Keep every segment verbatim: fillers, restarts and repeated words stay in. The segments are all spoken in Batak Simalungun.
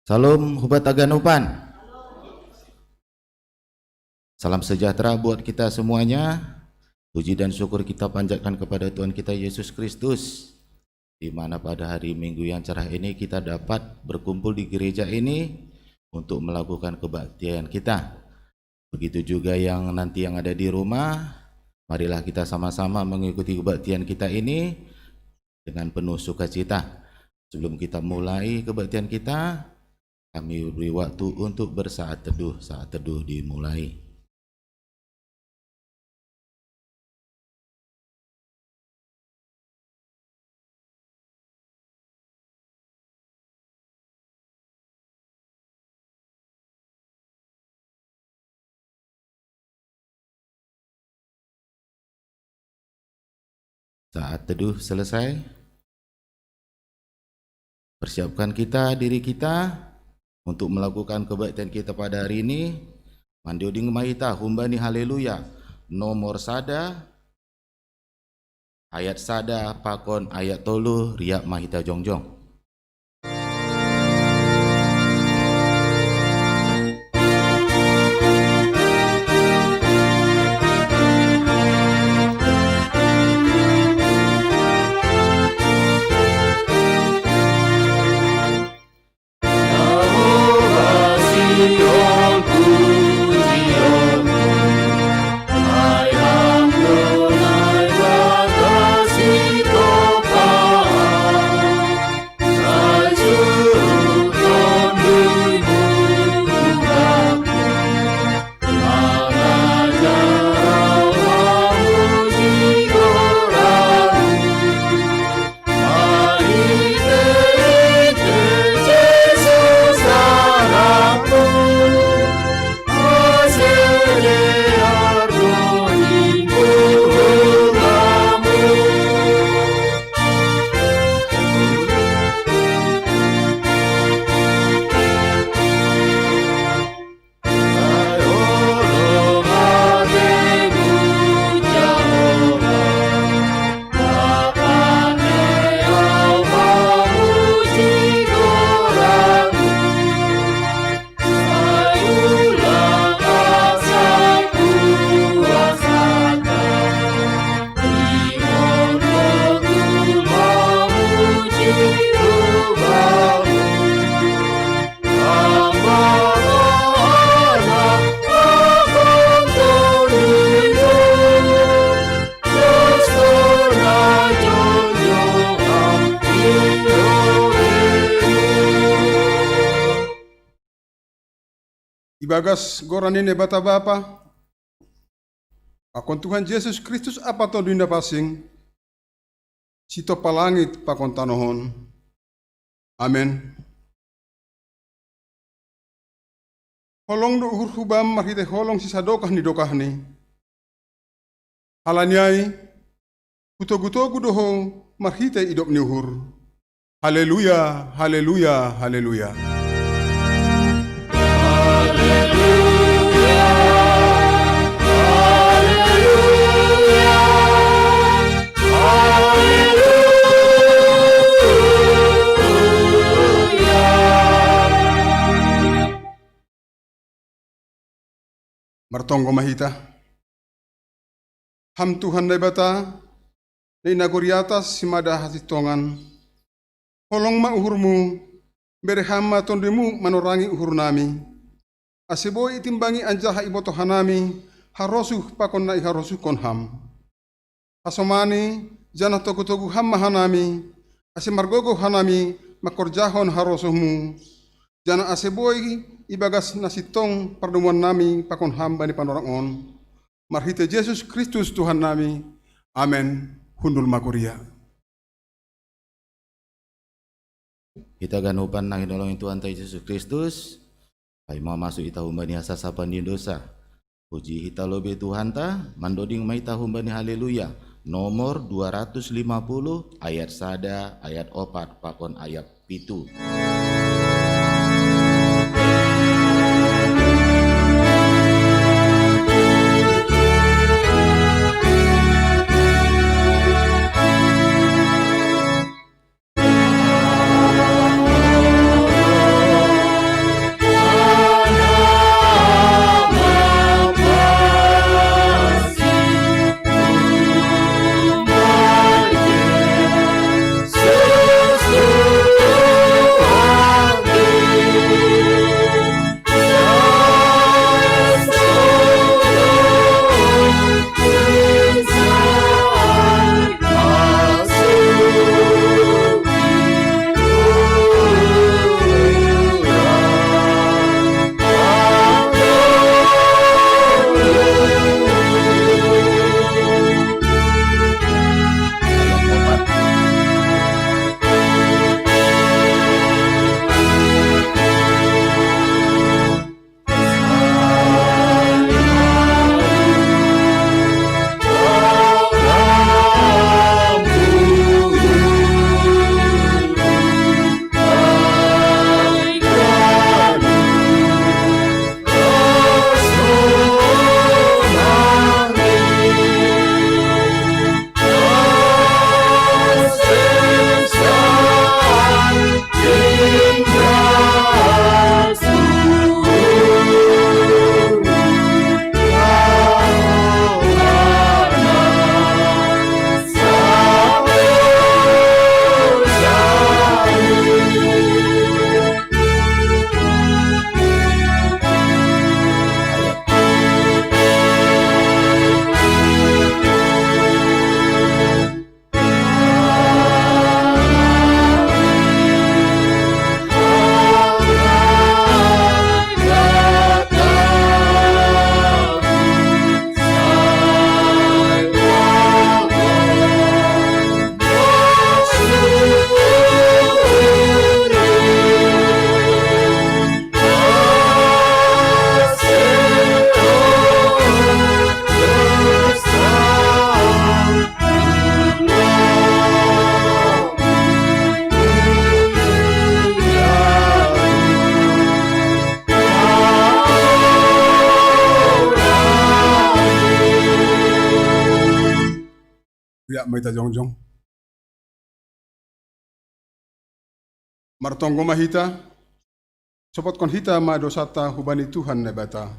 Salam hubat aganupan. Salam sejahtera buat kita semuanya. Puji dan syukur kita panjatkan kepada Tuhan kita Yesus Kristus, di mana pada hari Minggu yang cerah ini kita dapat berkumpul di gereja ini untuk melakukan kebaktian kita. Begitu juga yang nanti yang ada di rumah, marilah kita sama-sama mengikuti kebaktian kita ini dengan penuh sukacita. Sebelum kita mulai kebaktian kita, kami beri waktu untuk bersaat teduh. Saat teduh dimulai. Saat teduh selesai, persiapkan kita, diri kita, untuk melakukan kebaktian kita pada hari ini. Mandoding mahita humbani haleluya nomor sada, ayat sada pakon ayat tolu, riap mahita jongjong. Ibagas goran ni Naibata Bapa, pakon Tuhan Jesus Kristus Apa Tonduy Napansing, sitompa langit pakon tanoh on. Amen. Holong do uhurhu Bam marhitei holong sisadokah ni dokahni. Halani ai, hutogu-togu do Ho marhitei idop ni uhur. Haleluya, haleluya, haleluya. Martonggo ma hita. Ham Tuhan Naibata, na i nagori atas simada hasintongan, holong ma uhurMu, bere Ham ma TonduyMu manorangi uhurnami, ase boi itimbangi anjaha ibotoh hanami harosuh pakon na iharosuhkon Ham. Hasomani, janah togu-togu Ham ma hanami, ase margogoh hanami mangkorjahon harosuhMu, janah ase boi ibagas na sintong pardomuannami pakon Ham bani panorang on. Marhitei Jesus Kristus Tuhannami. Amen. Hundul ma kuria. Hita ganupan na hinolong ni Tuhanta Jesus Kristus, paima masuk hita humbani hasasapan ni dosa. Puji hita lobei Tuhanta, mandoding ma hita humbani haleluya nomor dua ratus lima puluh, ayat sada, ayat opat pakon ayat pitu. Mai ta jongjong. Martonggo ma hita, sopotkon hita ma dosata hubani Tuhan Naibata.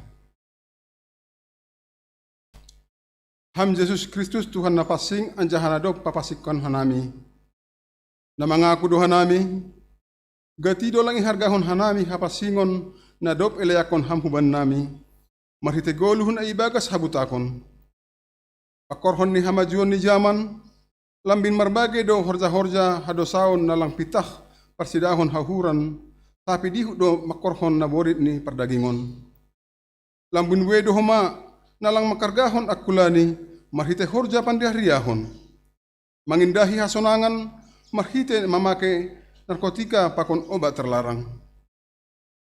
Ham Jesus Kristus Tuhan na pansing anjaha na dob papansingkon hanami. Na mangaku do hanami, gati do lang ihargahon hanami hapansingon na dob ileakkon ham hubannami, marhitei goluh na ibagas habutakon. Pangkorhon ni hamajuon ni jaman, lambin marbagei do horja-horja hadosaon na lang pitah parsidahon hauhuran, tapi dihut do mangkorhon na borit ni pardagingon. Lambin buei do homa na lang mangkargahon angkulani marhitei horja panriah-riahon, mangindahi hasonangan marhitei mamakei narkotika pakon obat tarlarang.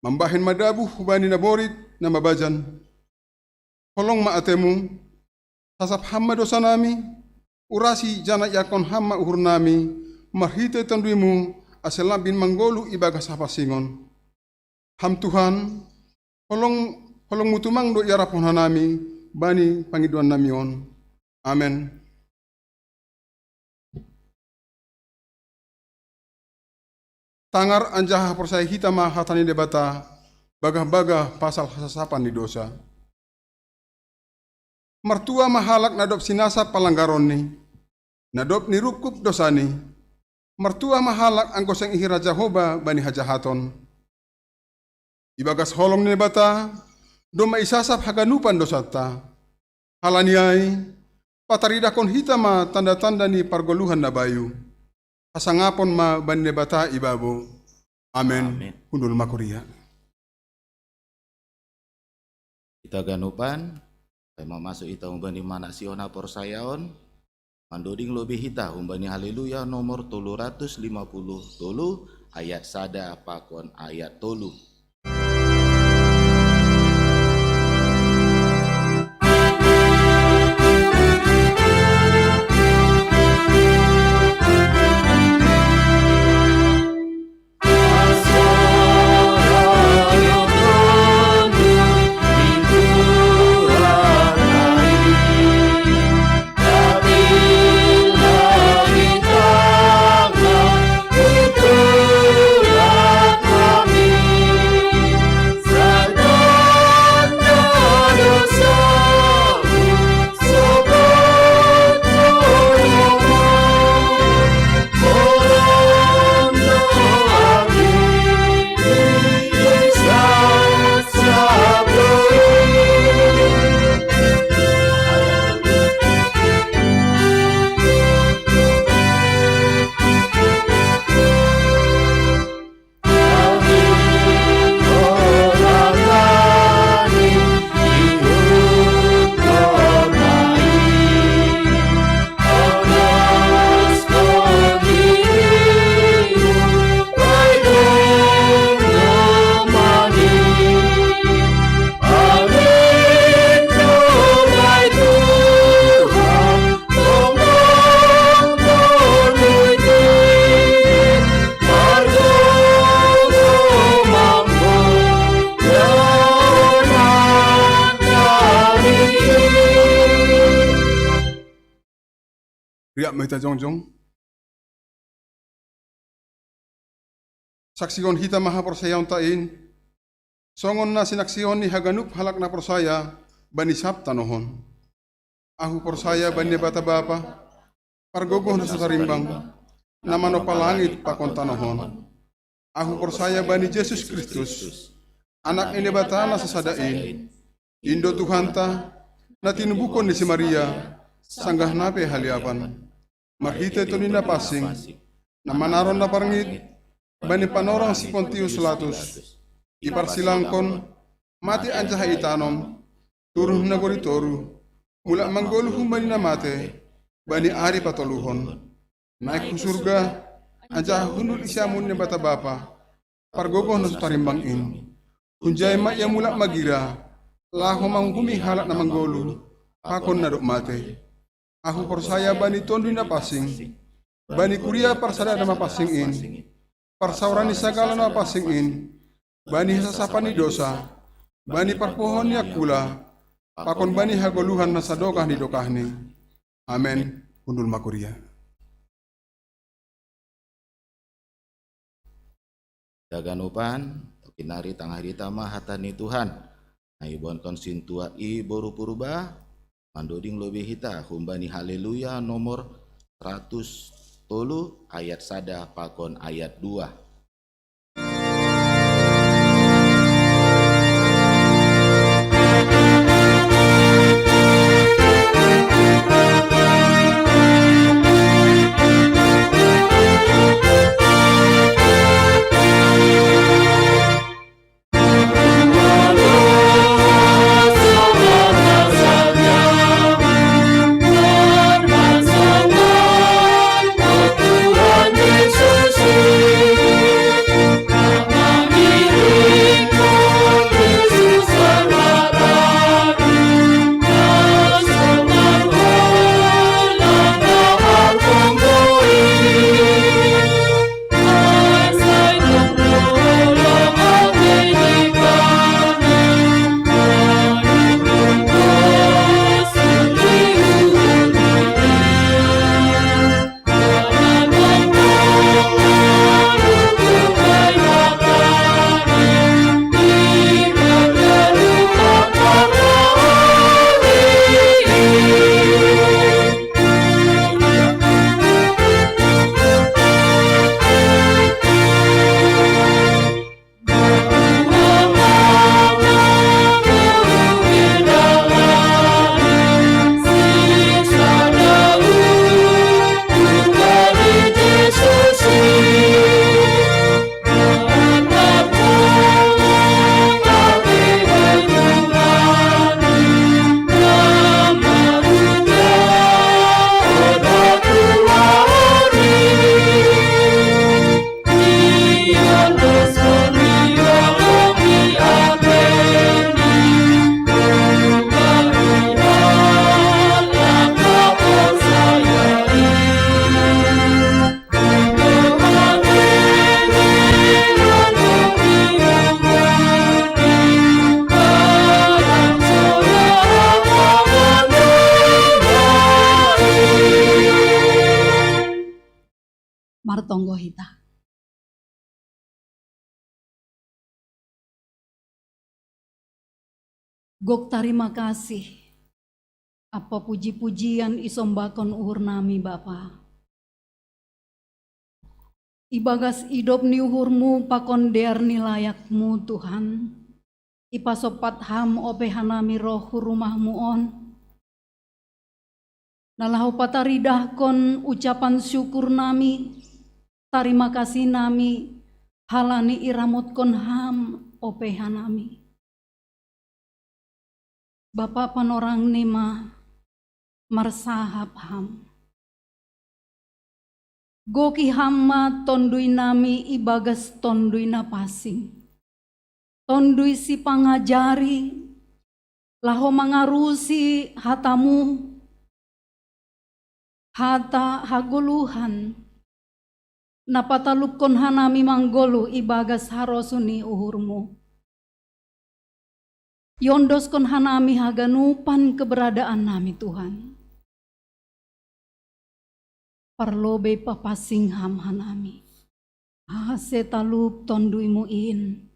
Mambahen ma dabuh hubani na borit na mabajan. Holong ma atemu, sasap ham ma dosanami, urasi janah iangkon ham ma uhurnami marhitei Tonduimu, ase lambin manggoluh ibagas hapansingon. Ham Tuhan, holong, holongmu tumang do iaraphon hanami bani pangidoannami on. Amen. Tangar anjaha porsayai hita ma hata ni Naibata, bagah-bagah pasal hasasapan ni dosa. Martua ma halak na dob sinasap palanggaronni, na dob nirungkub dosani. Martua ma halak anggo seng ihira Jahowa bani hajahaton. Ibagas holong ni Naibata domma isasap haganupan dosanta. Halani ai, pataridahkon hita ma tanda-tanda ni pargoluhan na bayu. Hasangapon ma bani Naibata ibabo. Amen. Amen. Hundul ma kuria. Hita ganupan, paima masuk hita humbani manaksihon haporsayaon, mandoding lobei hita humbani Haleluya nomor tolu ratus lima puluh tolu, ayat sada pakon ayat tolu. Riap ma hita jongjong. Saksihon hita ma haporsayaonta in, songon na sinaksihon ni haganup halak na porsaya bani sab tanoh on. Ahu porsaya bani Naibata Bapa, pargogoh na so tarimbang, na manompa langit pakon tanoh on. Ahu porsaya bani Jesus Kristus, Anak ni Naibata na sasada in, in do Tuhanta, na tinubuhkon ni si Maria, sanggah na pe haliapan. Marhitei Tondi Napansing, na manaron na parngit bani panorang si Pontius Latus, iparsilangkon, mate anjaha itanom, turun hu nagori toruh, mulak manggoluh humbani na mate bani ari patoluhon. Naek hu surga, anjaha hundul i siamun ni Naibata Bapa, pargogoh na so tarimbang in. Hunjai ma ia mulak magira, laho manguhumi halak na manggoluh pakon na dob mate. Ahu porsaya bani Tonduy Napansing, bani kuria parsadaan na mapansing in, parsaoran ni sagala na mapansing in, bani hasasapan ni dosa, bani parpuhoon ni angkula, pakon bani hagoluhan na sadokah ni dokahni. Amen. Undul ma kuria. Haganupan, toki nari tangah rita ma hata ni Tuhan. Na iboanhon sintua i boru Purba, mandoding lobei hita humbani Haleluya nomor seratus tolu ayat sada pakon ayat dua. Martonggo hita. Gok tarima kasih, ampa puji-pujian isombahkon uhur nami Bapa. Ibagas idop ni uhurmu pakon dear ni layakmu Tuhan, ipasompat Ham opeha nami roh hu rumahmu on. Na laho pataridahkon ucapan syukur nami, tarima kasih nami, halani iramotkon Ham opeha nami. Bapa panorang ni ma marsahap Ham. Goki Ham ma tondui nami ibagas tondui na pansing. Tondui sipangajari, laho mangarusi hatamu, hata hagoluhan, na patalupkon hanami manggoluh ibagas harosuh ni uhurmu. Iondoskon hanami haganupan keberadaan nami Tuhan. Parlobei papansing Ham hanami. Ase talup tonduimu in,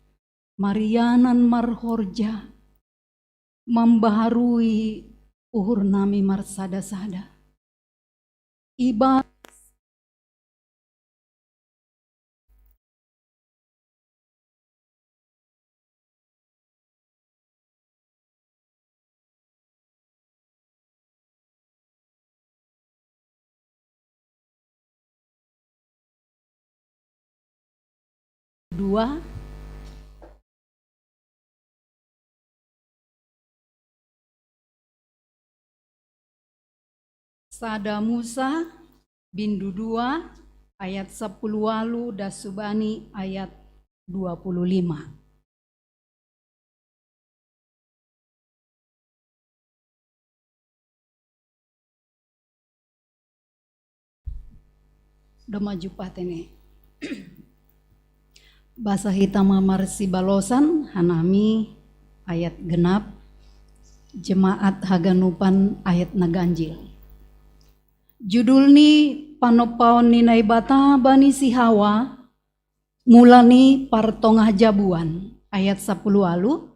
marianan marhorja, mambaharui uhur nami marsada-sada. Iba dua. Sada Musa, bindu dua, ayat sapuluh walu, das subani ayat dua puluh lima. Domma jumpah tene. Basa hita ma marsibalosan, hanami ayat genap, jemaat haganupan ayat na ganjil. Judul ni panopaon ni Naibata bani si Hawa, mula ni partongah jabuan, ayat sapuluh alu.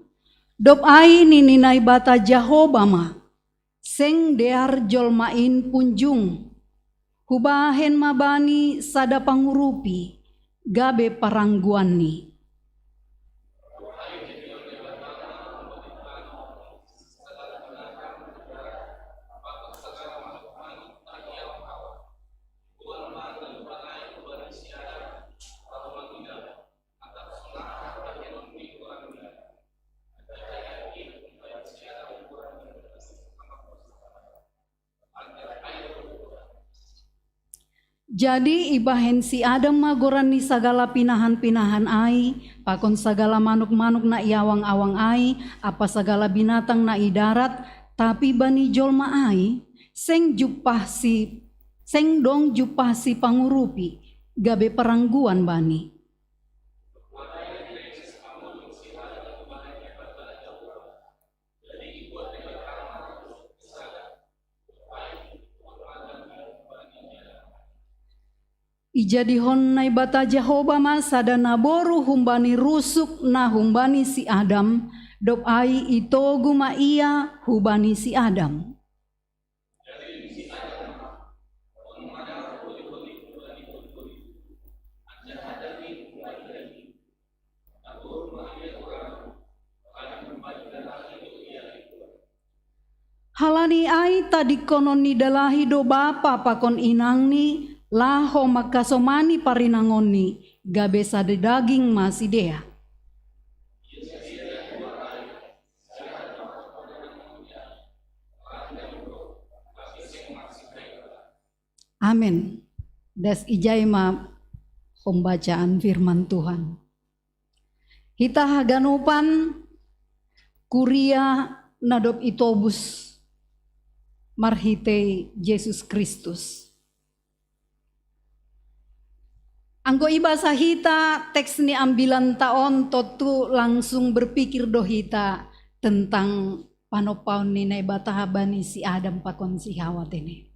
Dop ai nini Naibata Jahoba ma, seng dear jolma in punjung, hubahen ma bani sada pangurupi, gabe parangguanni. Jadi ibahen si Adam ma goran ni sagala pinahan-pinahan ai, pakon sagala manuk-manuk na i awang-awang ai, ampa sagala binatang na i darat, tapi bani jolma ai, seng jumpah si seng dong jumpah si pangurupi, gabe parangguan bani. Ijadihon Naibata Jahoba ma sada naboru humbani rusuk na humbani si Adam, dop ai itogu ma ia hubani si Adam. Halani ai tadingkonon ni dalahi do bapa pakon inangni, laho mangkasomani parinangonni, gabe sada daging ma sidea. Amen. Das ijai ma pembacaan firman Tuhan. Hita haganupan kuria na dob itobus marhitei Jesus Kristus. Anggo ibasa hita teks ni ambilanta on, tontu langsung berpikir do hita tentang panopaon ni Naibata bani si Adam pakon si Hawa tene.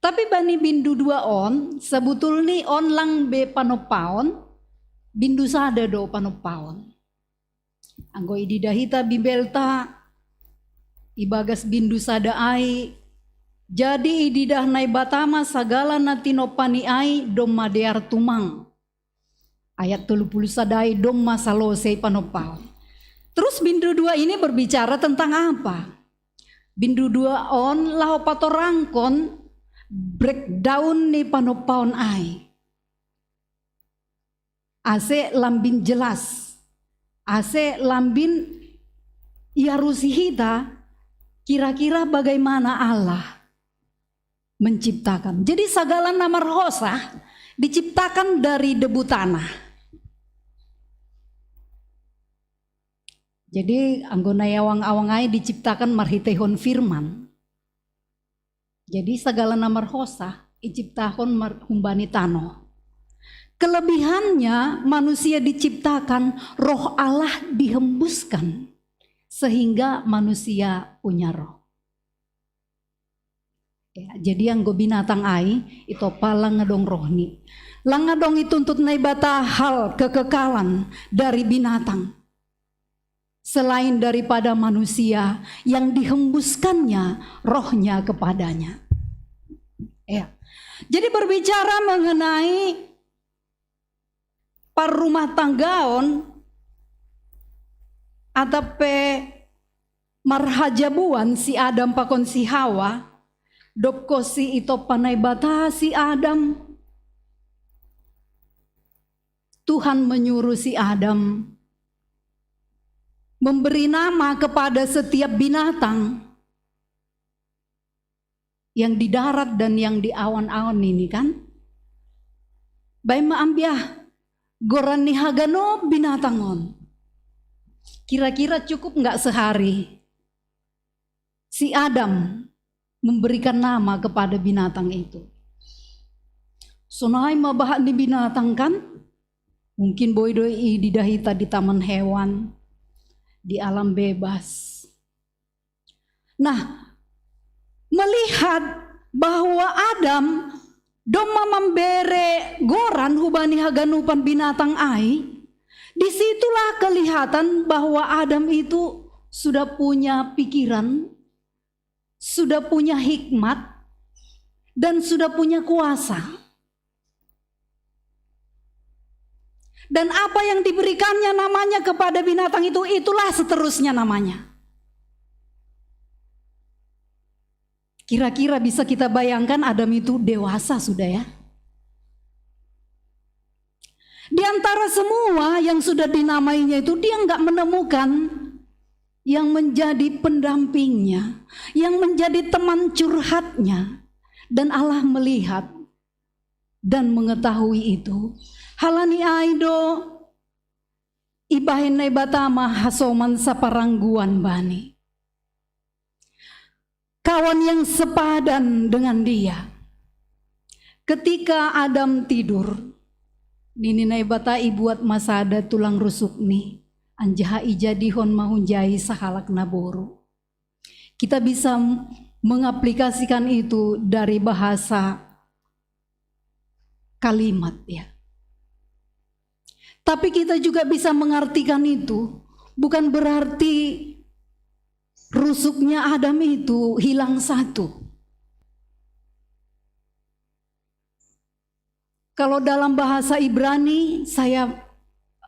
Tapi bani bindu dua on, sebetulni on lang be panopaon, bindu sada do panopaon. Anggo ididah hita Bibelta, ibagas bindu sada ai, jadi ididah Naibata ma sagala na tinompani ai domma dear tumang. Ayat tolu puluh sada ai domma salose panopaon. Terus bindu dua ini berbicara tentang apa? Bindu dua on laho patorangkon breakdown ni panopaon ai. Ase lambin jelas, ase lambin iarusi hita kira-kira bagaimana Allah menciptakan. Jadi sagala na marhosa diciptakan dari debu tanah. Jadi anggo na i awang-awang ai diciptakan marhiteihon firman. Jadi sagala na marhosa iciptahon humbani tano. Kelebihannya manusia diciptakan, roh Allah dihembuskan sehingga manusia punya roh. Ya, jadi anggo binatang ai ito pa lang adong rohni. Lang adong ituntut Naibata hal kekekalan dari binatang selain daripada manusia yang dihembuskannya rohnya kepadanya. Ya. Jadi berbicara mengenai parrumah tanggaon atau pe marhajabuan si Adam pakon si Hawa, dob konsi itompa Naibata si Adam, Tuhan menyuruh si Adam memberi nama kepada setiap binatang yang di darat dan yang di awan-awan ini kan. Bae ma ambiah goran ni haganup binatang on. Kira-kira cukup nggak sehari si Adam memberikan nama kepada binatang itu? Sonai ma bahat ni binatang kan? Mungkin boi do ididah hita di taman hewan, di alam bebas. Nah, melihat bahwa Adam domma mambere goran hubani haganupan binatang ai, disitulah kelihatan bahwa Adam itu sudah punya pikiran, sudah punya hikmat, dan sudah punya kuasa. Dan apa yang diberikannya namanya kepada binatang itu, itulah seterusnya namanya. Kira-kira bisa kita bayangkan Adam itu dewasa sudah ya. Di antara semua yang sudah dinamainya itu dia nggak menemukan yang menjadi pendampingnya, yang menjadi teman curhatnya. Dan Allah melihat dan mengetahui itu. Halani ai do ibahen Naibata ma hasoman saparangguan bani. Kawan yang sepadan dengan dia. Ketika Adam tidur, nini Naibata ibuat ma sada tulang rusukni, anjaha ijadihon ma hunjai sahalak naboru. Kita bisa mengaplikasikan itu dari bahasa kalimat ya. Tapi kita juga bisa mengartikan itu bukan berarti rusuknya Adam itu hilang satu. Kalau dalam bahasa Ibrani saya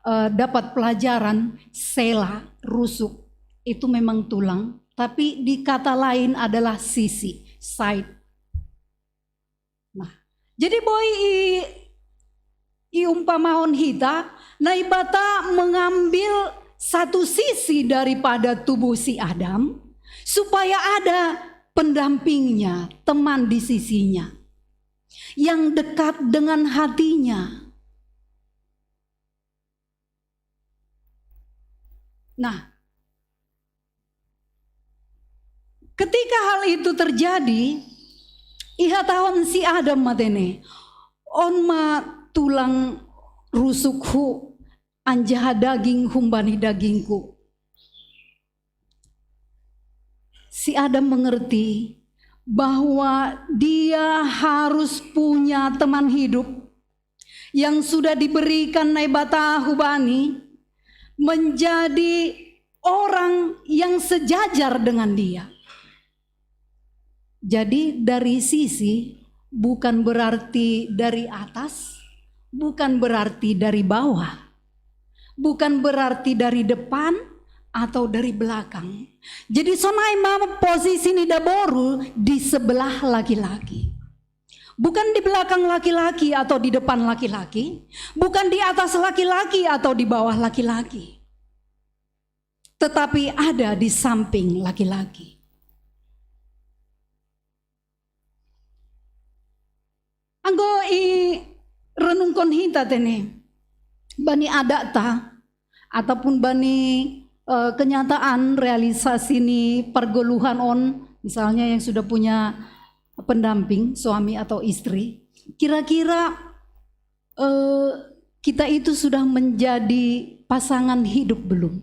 uh, dapat pelajaran sela, rusuk, itu memang tulang, tapi di kata lain adalah sisi, side. Nah, jadi boi i, i umpamahon hita, Naibata mengambil satu sisi daripada tubuh si Adam supaya ada pendampingnya, teman di sisinya yang dekat dengan hatinya. Nah, ketika hal itu terjadi, iha tahun si Adam matene, on ma tulang rusukhu anjaha daging humbani dagingku. Si Adam mengerti bahwa dia harus punya teman hidup yang sudah diberikan Naibata hubani menjadi orang yang sejajar dengan dia. Jadi dari sisi bukan berarti dari atas, bukan berarti dari bawah, bukan berarti dari depan atau dari belakang. Jadi sonai ma posisi ni daboru di sebelah laki-laki. Bukan di belakang laki-laki atau di depan laki-laki, bukan di atas laki-laki atau di bawah laki-laki. Tetapi ada di samping laki-laki. Anggo i renungkon hita tene bani adat ta ataupun bani uh, kenyataan realisasi ni pergoluhan on, misalnya yang sudah punya pendamping suami atau istri, kira-kira uh, kita itu sudah menjadi pasangan hidup belum?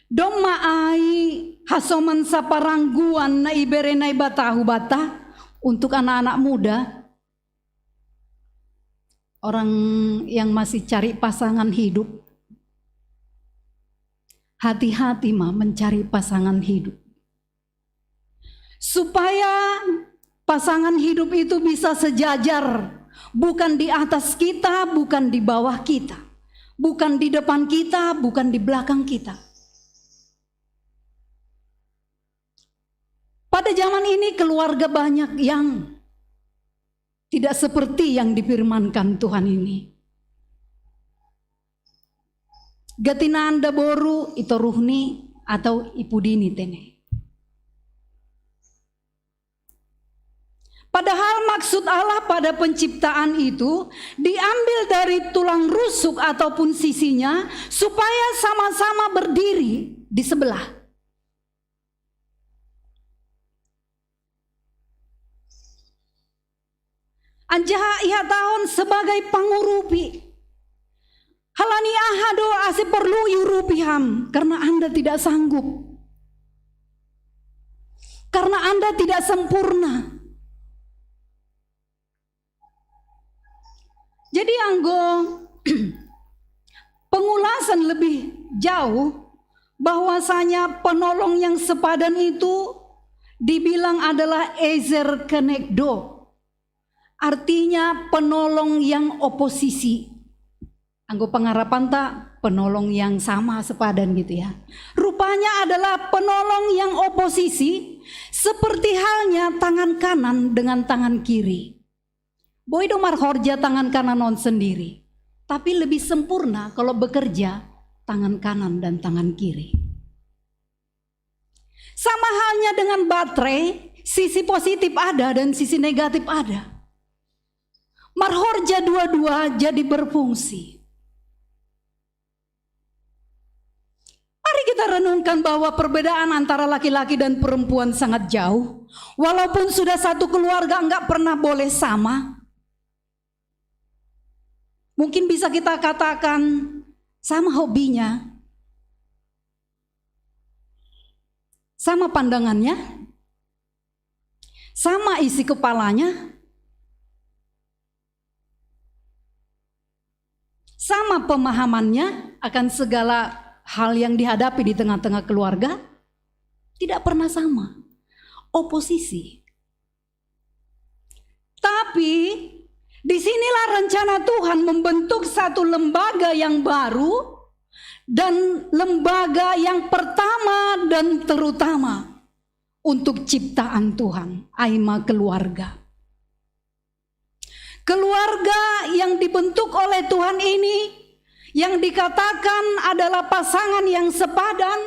Domma ai hasoman saparangguan na ibere Naibata hubata untuk anak-anak muda, orang yang masih cari pasangan hidup, hati-hati ma mencari pasangan hidup. Supaya pasangan hidup itu bisa sejajar, bukan di atas kita, bukan di bawah kita, bukan di depan kita, bukan di belakang kita. Pada zaman ini keluarga banyak yang tidak seperti yang difirmankan Tuhan ini. Gatinanda boru ito ruhni atau ipudini tene. Padahal maksud Allah pada penciptaan itu diambil dari tulang rusuk ataupun sisinya supaya sama-sama berdiri di sebelah. Anjaha iha tahun sebagai pangurupi. Halani aha do ase perlu iurupi ham karena Anda tidak sanggup. karena Anda tidak sempurna. Jadi, anggo pengulasan lebih jauh bahwasanya penolong yang sepadan itu dibilang adalah ezer kenegdo, artinya penolong yang oposisi. Anggo pengarapan tak penolong yang sama sepadan gitu ya. Rupanya adalah penolong yang oposisi, seperti halnya tangan kanan dengan tangan kiri. Boy do marhorja tangan kanan on sendiri, tapi lebih sempurna kalau bekerja tangan kanan dan tangan kiri. Sama halnya dengan baterai, sisi positif ada dan sisi negatif ada. Marhorja dua-dua jadi berfungsi. Mari kita renungkan bahwa perbedaan antara laki-laki dan perempuan sangat jauh. Walaupun sudah satu keluarga, nggak pernah boleh sama. Mungkin bisa kita katakan sama hobinya, sama pandangannya, sama isi kepalanya, sama pemahamannya akan segala hal yang dihadapi di tengah-tengah keluarga, tidak pernah sama. Oposisi. Tapi disinilah rencana Tuhan membentuk satu lembaga yang baru dan lembaga yang pertama dan terutama untuk ciptaan Tuhan, ai ma keluarga. Keluarga yang dibentuk oleh Tuhan ini, yang dikatakan adalah pasangan yang sepadan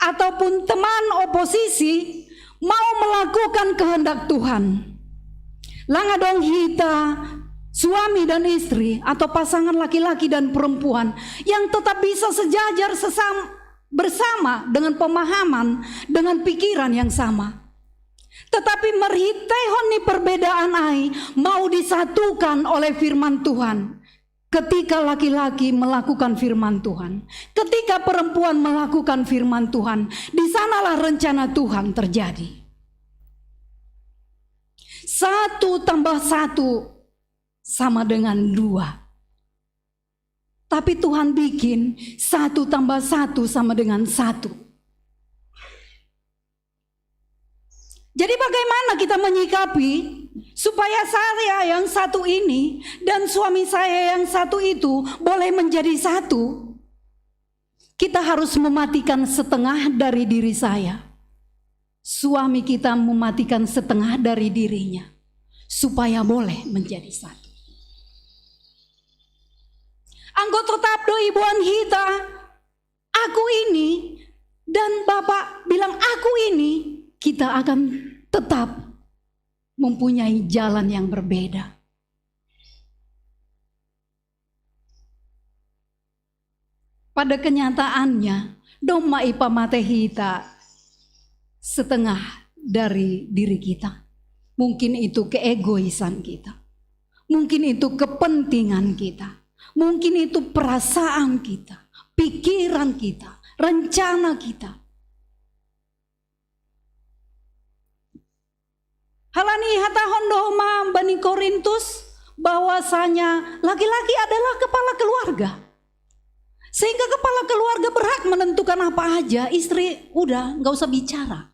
ataupun teman oposisi, mau melakukan kehendak Tuhan. Langa dong hita, suami dan istri, atau pasangan laki-laki dan perempuan yang tetap bisa sejajar sesam, bersama dengan pemahaman, dengan pikiran yang sama. Tetapi marhiteihon ni perbedaan ai mau disatukan oleh firman Tuhan. Ketika laki-laki melakukan firman Tuhan, ketika perempuan melakukan firman Tuhan, di sanalah rencana Tuhan terjadi. Satu tambah satu sama dengan dua. Tapi Tuhan bikin satu tambah satu sama dengan satu. Jadi bagaimana kita menyikapi supaya saya yang satu ini dan suami saya yang satu itu boleh menjadi satu? Kita harus mematikan setengah dari diri saya. Suami kita mematikan setengah dari dirinya supaya boleh menjadi satu. Anggo tetap do iboan hita, aku ini, dan Bapak bilang aku ini, kita akan tetap mempunyai jalan yang berbeda. Pada kenyataannya, doma ipamate hita setengah dari diri kita. Mungkin itu keegoisan kita. Mungkin itu kepentingan kita. Mungkin itu perasaan kita, pikiran kita, rencana kita. Halani hatahon do homa bani Korintus bahwasanya laki-laki adalah kepala keluarga. Sehingga kepala keluarga berhak menentukan apa aja, istri udah nggak usah bicara.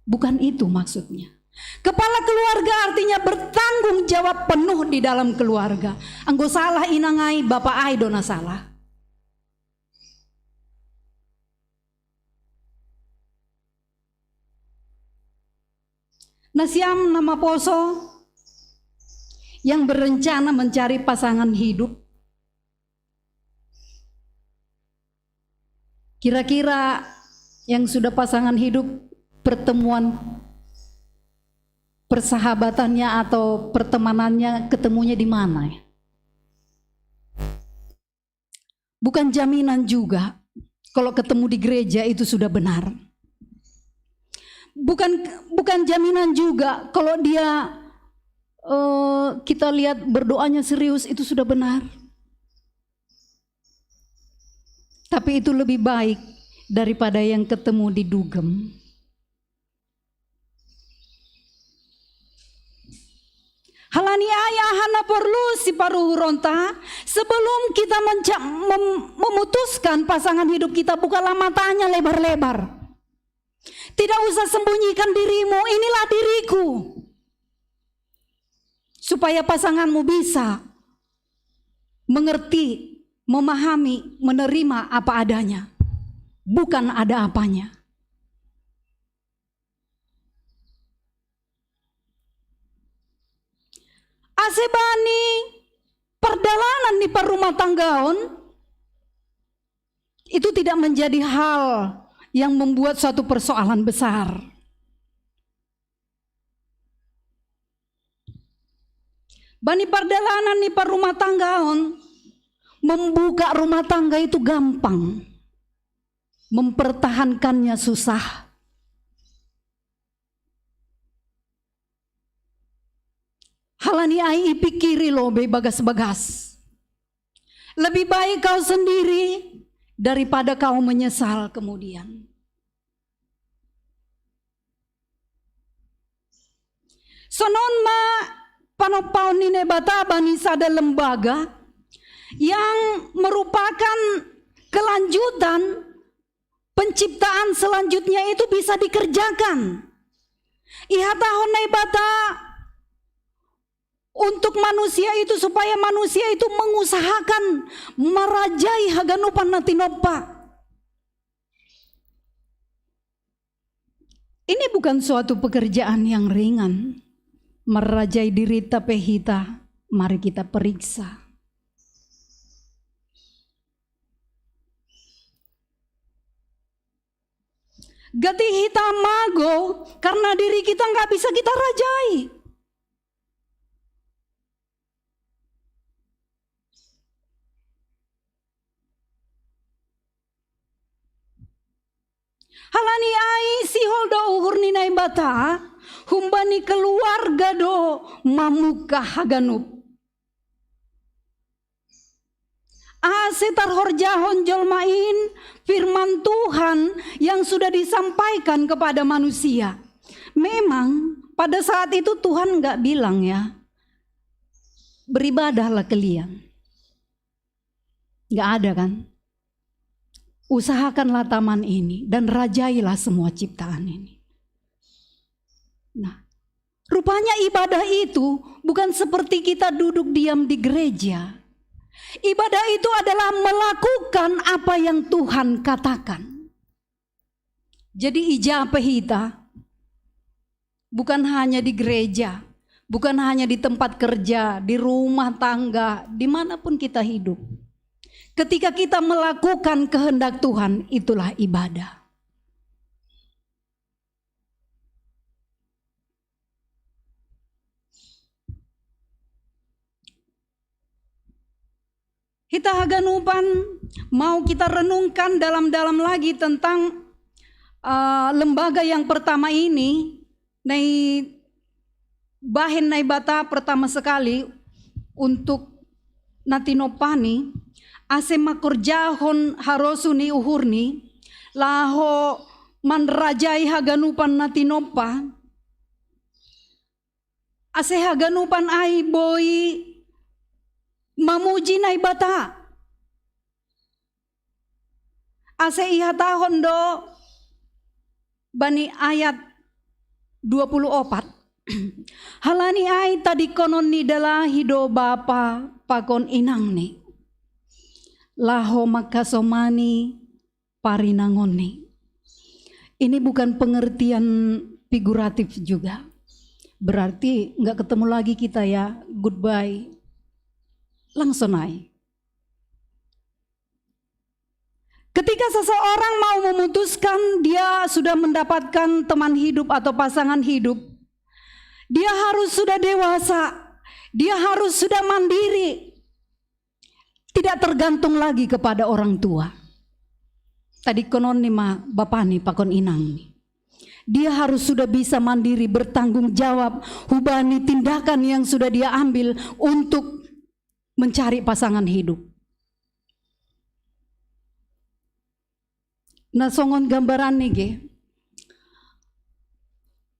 Bukan itu maksudnya. Kepala keluarga artinya bertanggung jawab penuh di dalam keluarga. Anggo salah inang ai, bapak ai do na salah. Nasiam na maposo yang berencana mencari pasangan hidup, kira-kira yang sudah pasangan hidup, pertemuan persahabatannya atau pertemanannya ketemunya di mana? Bukan jaminan juga kalau ketemu di gereja itu sudah benar. Bukan bukan jaminan juga kalau dia, eh, kita lihat berdoanya serius itu sudah benar. Tapi itu lebih baik daripada yang ketemu di dugem. Halani ai ahana porlu si paruhuronta, sebelum kita menca- mem- memutuskan pasangan hidup kita, bukalah matanya lebar-lebar. Tidak usah sembunyikan dirimu, inilah diriku. Supaya pasanganmu bisa mengerti, memahami, menerima apa adanya, bukan ada apanya. Ase bani pardalanan ni parrumahtanggaon, itu tidak menjadi hal yang membuat suatu persoalan besar. Bani pardalanan ni parrumahtanggaon, membuka rumah tangga itu gampang, mempertahankannya susah. Halani ai ipikiri lobei bagas-bagas. Lebih baik kau sendiri daripada kau menyesal kemudian. Sonon ma panompaon ni Naibata bani sada lembaga yang merupakan kelanjutan penciptaan selanjutnya itu bisa dikerjakan. Ihatahon Naibata untuk manusia itu supaya manusia itu mengusahakan merajai haganupan na tinompa. Ini bukan suatu pekerjaan yang ringan. Merajai dirita pe hita, mari kita periksa. Gati hita mago karena diri kita nggak bisa kita rajai. Halani ai sihol do uhur ni Naibata, humbani keluarga do mamuka haganup. Ase tarhorjahon jolma in firman Tuhan yang sudah disampaikan kepada manusia. Memang pada saat itu Tuhan nggak bilang ya, beribadahlah kalian. Nggak ada kan? Usahakanlah taman ini dan rajailah semua ciptaan ini. Nah, rupanya ibadah itu bukan seperti kita duduk diam di gereja. Ibadah itu adalah melakukan apa yang Tuhan katakan. Jadi ija pe hita, bukan hanya di gereja, bukan hanya di tempat kerja, di rumah tangga, dimanapun kita hidup. Ketika kita melakukan kehendak Tuhan, itulah ibadah. Hita haganupan mau kita renungkan dalam-dalam lagi tentang uh, lembaga yang pertama ini, nai bahen Naibata pertama sekali untuk na tinompani, ase makorjahon harosuh ni uhurni, laho manrajai haganupan na tinompa, ase haganupan ai boi mamuji Naibata. Ase ihatahon do bani ayat dua puluh opat. Halani ai tadingkonon ni dalahi do bapa pakon inangni, laho mangkasomani parinangonni. Ini bukan pengertian figuratif juga. Berarti nggak ketemu lagi kita ya, goodbye. Langsung naik. Ketika seseorang mau memutuskan dia sudah mendapatkan teman hidup atau pasangan hidup, dia harus sudah dewasa, dia harus sudah mandiri, tidak tergantung lagi kepada orang tua. Tadingkonon ni ma bapani pakon inangni. Dia harus sudah bisa mandiri, bertanggung jawab hubani tindakan yang sudah dia ambil untuk mencari pasangan hidup. Nah, songon gambaran nih,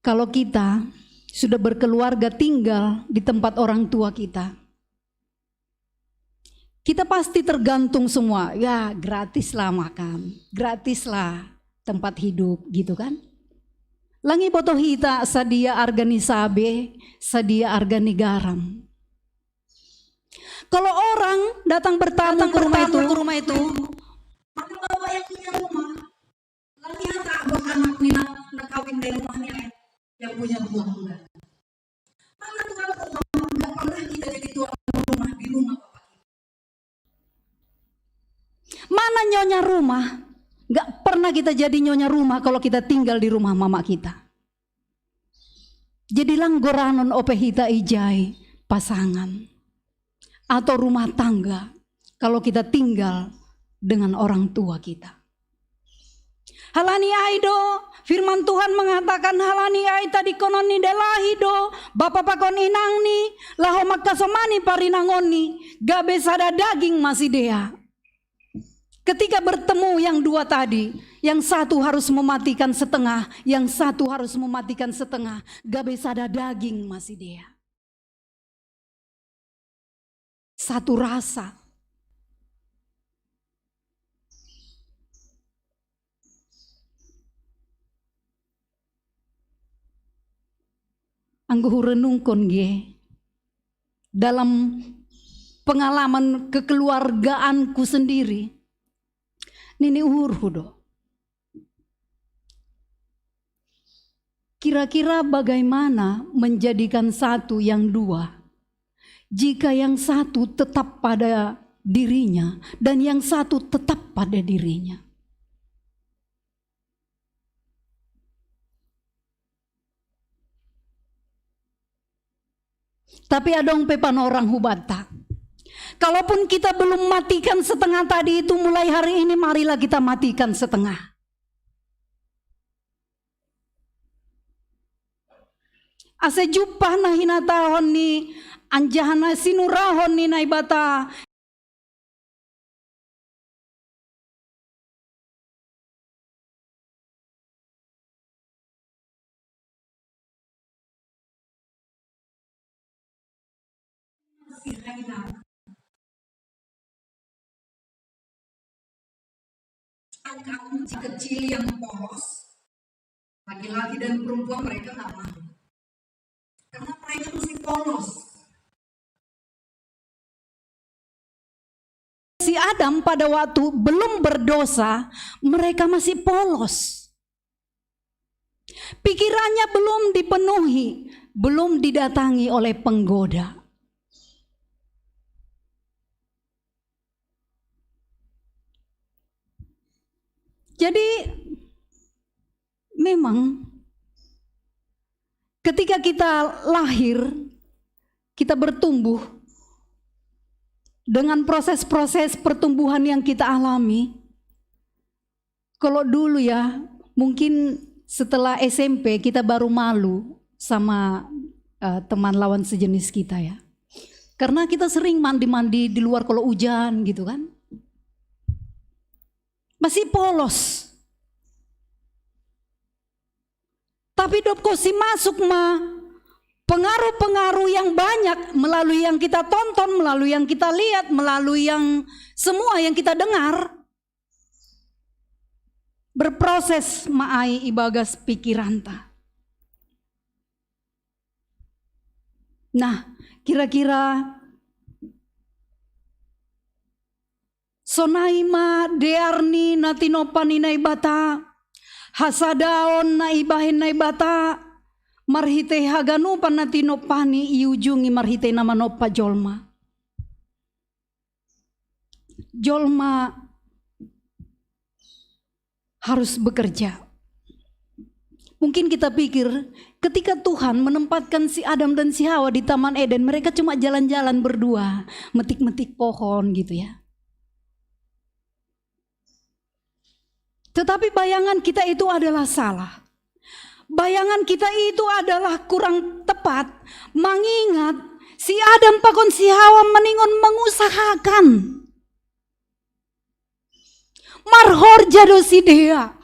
kalau kita sudah berkeluarga, tinggal di tempat orang tua kita, kita pasti tergantung semua. Ya, gratis lah makan, gratis lah tempat hidup, gitu kan. Langi boto hita sadia arga ni sabe, sadia arga ni garam. Kalau orang datang bertamu datang ke rumah bertamu itu, ke rumah itu, maka bapak yang punya rumah, langi hata buat anak ni nak, nak kawin dari rumah ni, yang punya rumah juga. Mana tuan rumah, nggak pernah kita jadi tuan rumah di rumah bapak kita. Mana nyonya rumah? Nggak pernah kita jadi nyonya rumah kalau kita tinggal di rumah mama kita. Jadi langgoranon ope hita ijai pasangan atau rumah tangga kalau kita tinggal dengan orang tua kita. Halani ai do, firman Tuhan mengatakan, halani ai tadingkonon ni dalahi do bapa pakon inangni, laho mangkasomani parinangonni, gabe sada daging ma sidea. Ketika bertemu yang dua tadi, yang satu harus mematikan setengah, yang satu harus mematikan setengah, gabe sada daging ma sidea. Satu rasa. Anggo hurenungkon ge, dalam pengalaman kekeluargaanku sendiri, nini uhurhu do. Kira-kira bagaimana menjadikan satu yang dua, jika yang satu tetap pada dirinya dan yang satu tetap pada dirinya? Tapi adong pe panorang hubanta. Kalaupun kita belum matikan setengah tadi itu, mulai hari ini marilah kita matikan setengah. Ase jumpah na hinatahon ni, anjaha na sinurahon ni Naibata. Angka kunci kecil yang polos, laki-laki dan perempuan mereka nggak mau. Karena mereka masih polos. Si Adam pada waktu belum berdosa, mereka masih polos. Pikirannya belum dipenuhi, belum didatangi oleh penggoda. Jadi memang ketika kita lahir, kita bertumbuh dengan proses-proses pertumbuhan yang kita alami. Kalau dulu ya, mungkin setelah S M P kita baru malu sama eh, teman lawan sejenis kita ya. Karena kita sering mandi-mandi di luar kalau hujan gitu kan. Masih polos. Tapi dob ko simasuk ma pengaruh-pengaruh yang banyak melalui yang kita tonton, melalui yang kita lihat, melalui yang semua yang kita dengar, berproses ma ai ibagas pikiranta. Nah, kira-kira sonai ma dear ni na tinompa ni Naibata, hasadaon na ibahen Naibata, marhitei haganupan na tinompani iujungi marhitei na manompa jolma. Jolma harus bekerja. Mungkin kita pikir, ketika Tuhan menempatkan si Adam dan si Hawa di Taman Eden, mereka cuma jalan-jalan berdua, metik-metik pohon gitu ya. Tetapi bayangan kita itu adalah salah. Bayangan kita itu adalah kurang tepat, mengingat si Adam pakon si Hawa maningon mengusahakan. Marhorja do sidea.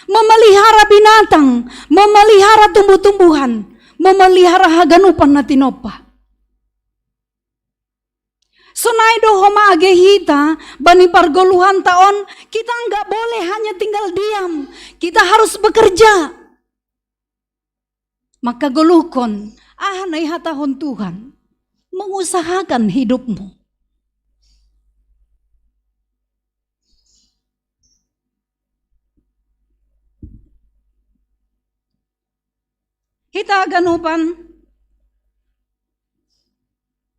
memelihara binatang, memelihara tumbuh-tumbuhan, memelihara haganupan na tinoppa. Sonai do homa age hita bani pargoluhanta on, kita nggak boleh hanya tinggal diam. Kita harus bekerja. Maka goluhkon, aha na ihatahon Tuhan, mengusahakan hidupmu. Hita haganupan,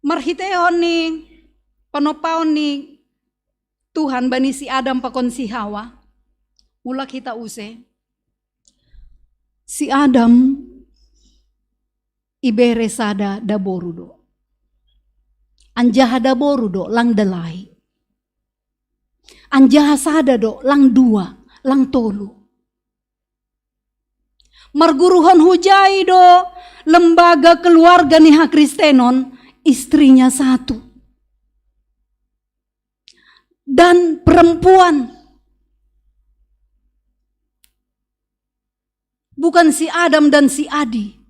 marhiteihon ni panompaon ni Tuhan bani si Adam pakon si Hawa, mulak hita use. Si Adam ibere sada daboru do. Anjaha daboru do lang dalai. Anjaha sada do lang dua, lang tolu. Marguruhon hujai do lembaga keluarga ni hakristenon, istrinya satu. Dan perempuan. Bukan si Adam dan si Adi.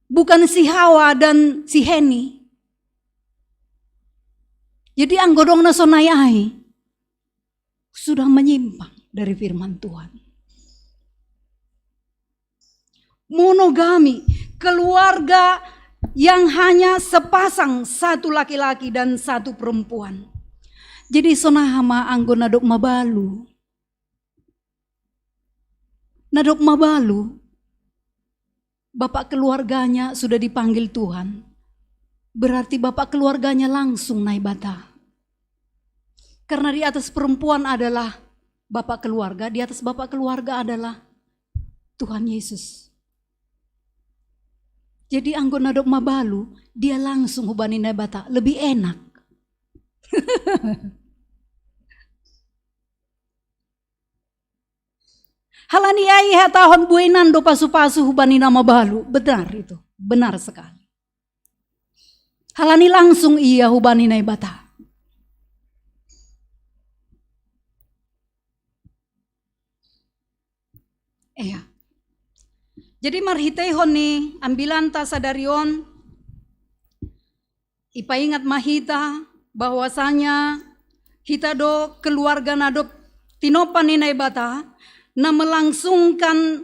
Bukan si Hawa dan si Heni. Jadi anggo dong na sonai ai, sudah menyimpang dari firman Tuhan. Monogami, keluarga yang hanya sepasang, satu laki-laki dan satu perempuan. Jadi sonaha ma anggo na dob mabalu. Na dob mabalu, bapak keluarganya sudah dipanggil Tuhan. Berarti bapak keluarganya langsung Naibata. Karena di atas perempuan adalah bapak keluarga, di atas bapak keluarga adalah Tuhan Yesus. Jadi anggo na dob mabalu, dia langsung hubani Naibata, lebih enak. Halani ai ihatahon bueinan do pasu-pasu hubani na mabalu, benar itu, benar sekali. Halani langsung ia hubani Naibata. Iya. Jadi marhiteihon ni ambilanta sadari on, ipaingat ma hita bahwasanya hita do keluarga na dob tinompa ni Naibata, na melangsungkan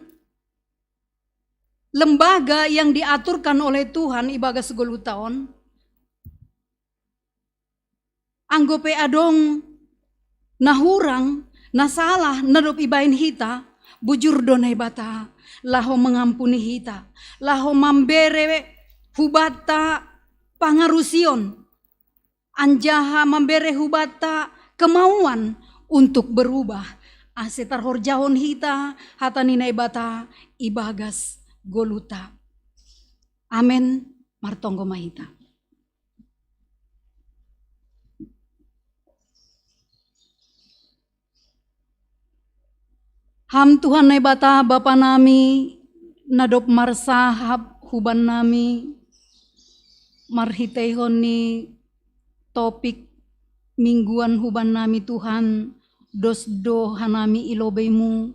lembaga yang diaturkan oleh Tuhan ibagas goluhta on. Anggo pe adong na hurang, na salah, na dob ibaen hita, bujur do Naibata laho mangampuni hita, laho mambere hubanta pangarusion, anjaha mambere hubanta kemauan untuk berubah, ase tarhorjahon hita hata ni Naibata ibagas goluhta. Amen. Martonggo ma hita. Ham Tuhan Naibata, Bapa nami, na dob marsahap hubannami, marhiteihon ni topik mingguan hubannami Tuhan, dos do hanami i lobeimu,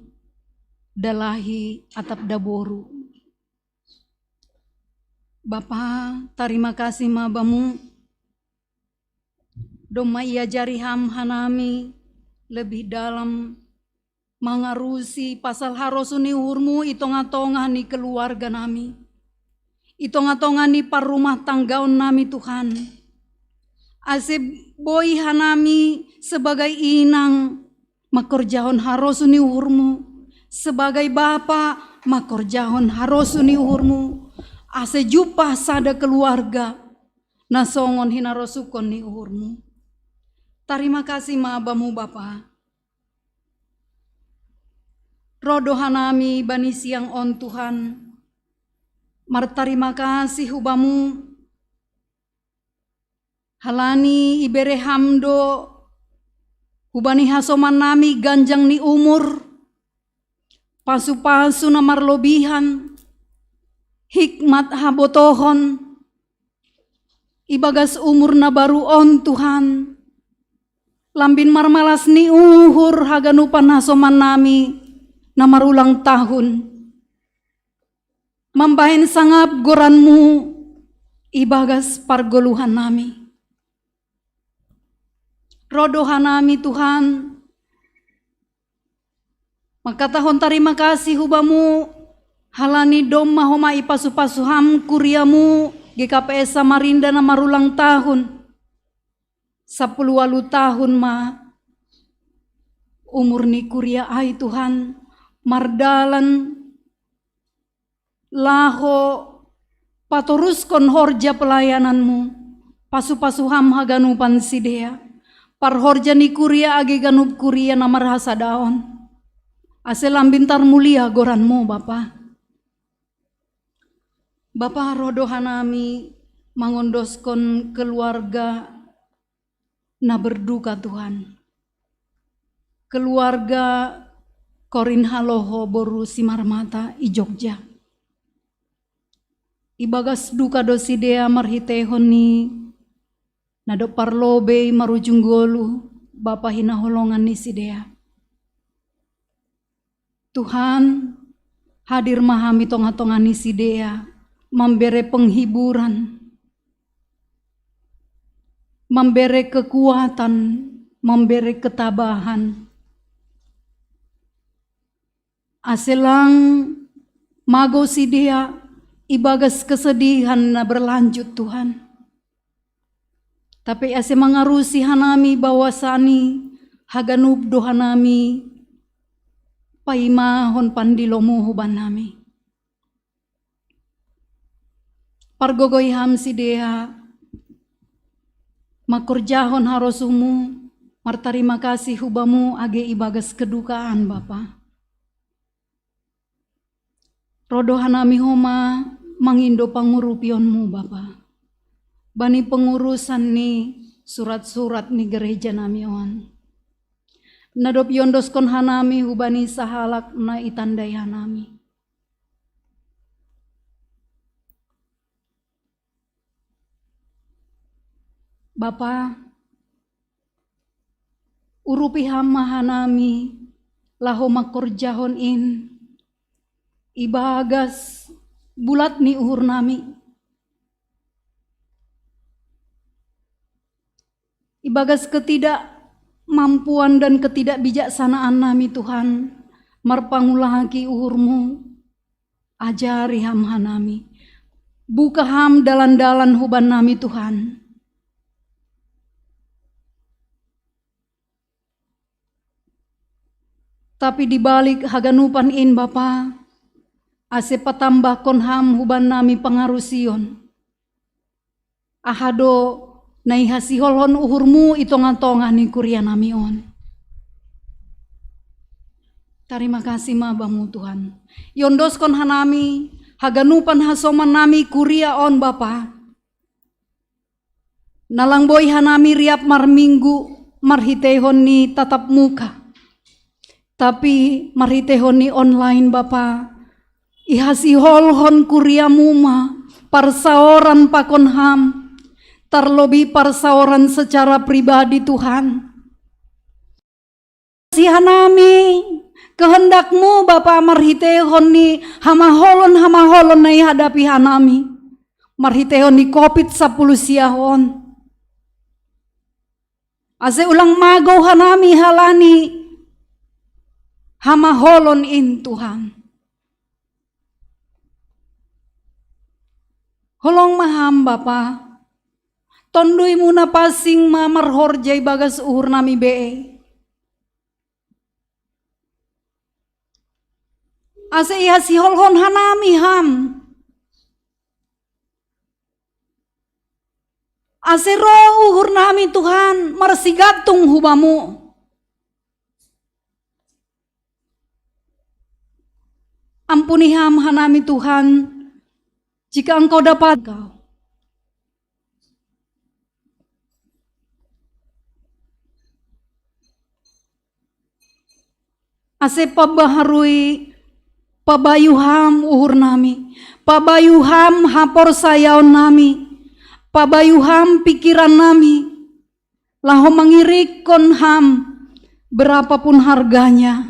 dalahi atap daboru. Bapa, tarima kasih ma Bamu, domma iajari Ham hanami lebih dalam mangarusi pasal harosuh ni uhurMu i tongah-tongah ni keluarga nami, i tongah-tongah ni parrumah tanggaon nami Tuhan. Ase boi hanami sebagai inang mangkorjahon harosuh ni uhurMu, sebagai bapa mangkorjahon harosuh ni uhurMu, ase jumpah sada keluarga na songon hinarosuhkon ni uhurMu. Tarima kasih ma Bamu Bapa. Ro do hanami bani siang on Tuhan, martarima kasih hu Bamu, halani ibere Ham do hubani hasoman nami ganjang ni umur, pasu-pasu na marlobihan, hikmat habotohon, ibagas umur na baru on Tuhan, Lambin marmalas ni uhur haganupan hasoman nami na marulang tahun. Mambahen sangap goranmu ibagas pargoluhan nami. Rodoha nami Tuhan, mangkatahon tarima kasih hu Bamu, halani domma homa ipasu-pasu Ham kuriamu G K P S Samarinda na marulang tahun. Sapuluh walu tahun ma umur ni kuria ai Tuhan, mardalan laho patoruskon horja pelayananmu, pasu-pasu Ham haganupan sidea, parhorja ni kuria age ganup kuria na marhasadaon, ase lambin tarmulia goranmu Bapa. Bapa, rodoha nami mangondoskon keluarga na berduka Tuhan. Keluarga Korin Haloho boru Simarmata i Jogja. Ibagas duka do sidea marhiteihon ni na dob parlobei marujung goluh Bapa hinaholongan ni sidea. Tuhan, hadir ma Ham i tongah-tongah ni sidea, mambere penghiburan, mambere kekuatan, mambere ketabahan. Ase lang magou sidea ibagas kesedihan na berlanjut Tuhan. Tapi ase mangarusi hanami bahwasani haganup do hanami paimahon pandilomu hubannami. Pargogoi Ham sidea mangkorjahon harosumu, martarima kasih hu Bamu age ibagas kedukaan Bapa. Rodoha nami homa mangindo pangurupionmu Bapa, bani pengurusan ni surat-surat ni gereja nami on, na dob iondoskon hanami hubani sahalak na itandai hanami. Bapa, urupi Ham ma hanami laho mangkorjahon in ibagas bulat ni uhur nami, ibagas ketidakmampuan dan ketidakbijaksanaan nami Tuhan marpangulahaki uhurmu. Ajari Ham hanami. Buka Ham dalan-dalan hubannami Tuhan. Tapi di balik haganupan in Bapa, ase patambahkon Ham hubannami pangarusion. Aha do na ihasiholhon uhurmu i tongah-tongah ni kuria nami on. Tarima kasih ma Bamu Tuhan. Iondoskon hanami haganupan hasoman nami kuria on Bapa. Na lang boi hanami riap marminggu marhiteihon ni tatap muka. Tapi marhiteihon ni online Bapa, ihasiholhon kuriamu ma parsaoran pakon Ham, tarlobi parsaoran secara pribadi Tuhan. Si hanami kehendakmu Bapa marhiteihon ni hamaholon-hamaholon na ihadapi hanami marhiteihon ni covid sapuluh siah on. Ase ulang magou hanami halani hamaholon in Tuhan. Holong ma Ham Bapa, TonduyMu na pansing ma marhorja ibagas uhur nami be. Ase ihasiholhon hanami Ham. Ase roh uhur nami Tuhan marsigantung hu Bamu. Ampuni Ham hanami Tuhan, jika Engkau dapat Engkau. Ase pabaharui, pabayu Ham uhur nami, pabayu Ham haporsayaon nami, pabayu Ham pikiran nami, laho mangirikkon ham, berapapun harganya,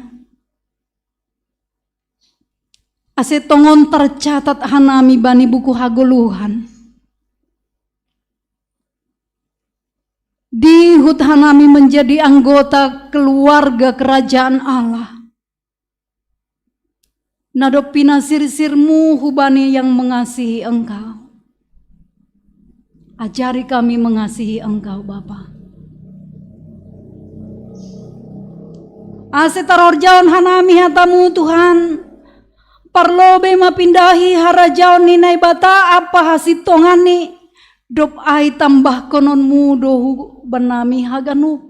ase tongon tercatat hanami bani buku hagoluhan. Dihut hanami menjadi anggota keluarga kerajaan Allah. Nadop pinasirsirmu hubani yang mengasihi Engkau. Ajari kami mengasihi Engkau, Bapa. Ase tarorjaon hanami hatamu, Tuhan. Parlobe mapindahi harajaon ni Naibata ampa hasintonganni, dob ai tambahkononmu do hubanami haganup.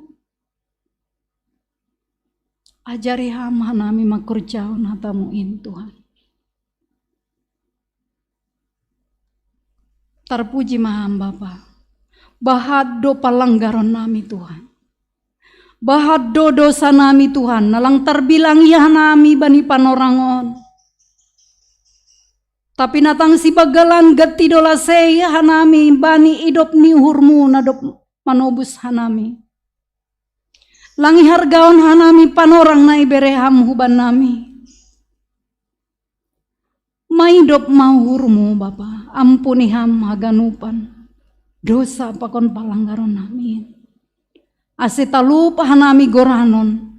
Ajari ham hanami mangkorjahon hatamu in, Tuhan. Tarpuji ma ham, Bapa. Bahat do palanggaron nami, Tuhan. Bahat do dosa nami, Tuhan, na lang tarbilang ia hanami bani panorang on. Tapi na tangsi banggalan gati do lasei hanami bani idop ni uhurmu na dob manobus hanami. Lang ihargaon hanami panorang na ibere ham hubannami. Maidop ma uhurmu, Bapa, ampuni ham haganupan dosa pakon palanggaron nami. Ase talup hanami goranon,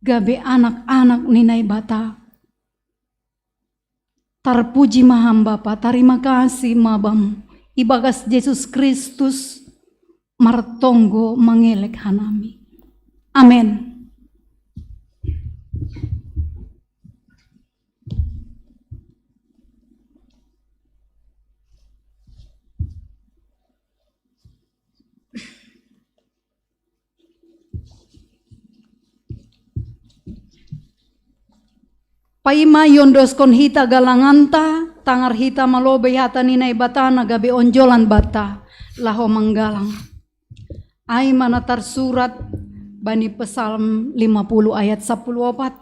gabe anak-anak ni Naibata. Tarpuji ma ham, Bapa, tarima kasih ma bam, ibagas Jesus Kristus martonggo mangelek hanami. Amen. Paima iondoskon hita galanganta, tangar hita malobei hata ni Naibata na gabe onjolan banta, laho manggalang. Ai ma na tarsurat bani Psalm lima puluh ayat sapuluh opat.